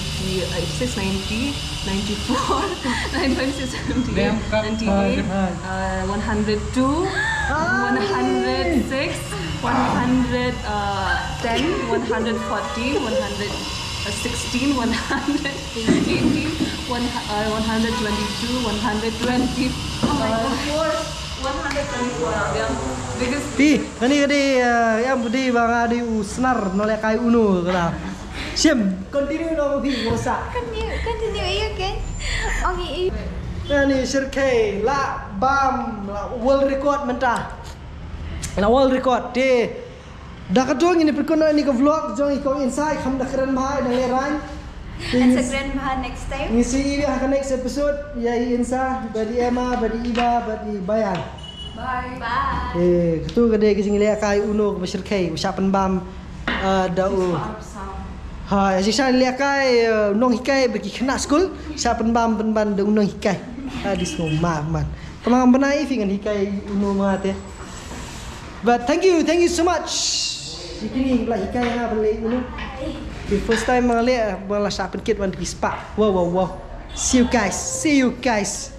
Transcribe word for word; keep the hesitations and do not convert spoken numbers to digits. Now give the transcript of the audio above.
eighty, uh, eighty-six, ninety, ninety-four, ninety-five, sixty, seventy, ninety-eight, uh, one hundred two, one hundred six, one hundred ten, one hundred forty, one hundred sixteen, one hundred eighteen, one, uh, one hundred twenty-two, one hundred twenty. Oh my God. One hundred twenty-four, biang. Biggest. Phi, kane ka dei, eh, ïa phi dei ba nga dei u snar nonglehkai uno kata. Shim, continue noh phi, ngan sa. Continue, continue, ïa, kan? Ong ïa. Kane Shirkhei la bam, la world record mynta. La world record te. Da kata ngin ïa pynkut noh ïa kane ka vlog jong i kong Insa, i kham da kren bha, i dang lehraiñ. Te ngin sa kren bha next time. Ngin sa ïohi ha ka next episode ïa i Insa bad i Emma bad i Iba bad i Bayan. Bye. Bye. Eh, katu ka dei ka jinglehkai uno kaba Shirkhei, u shah pynbam, ah, da u. Ha, ïa, shisha lehkai, eh, nonghikai ba ki khynnah skul, shah pynbam pynban da u nonghikai. Ah, dis ngam ma man. Tang ba ngan bnai phi ngan hikai uno ma te. But thank you, thank you so much. Ïa kine ba la hikai nga ban leh uno. The first time ba nga leh, ba la shah pynkit wan da ki spah. Wow, wow, wow. See you guys. See you guys.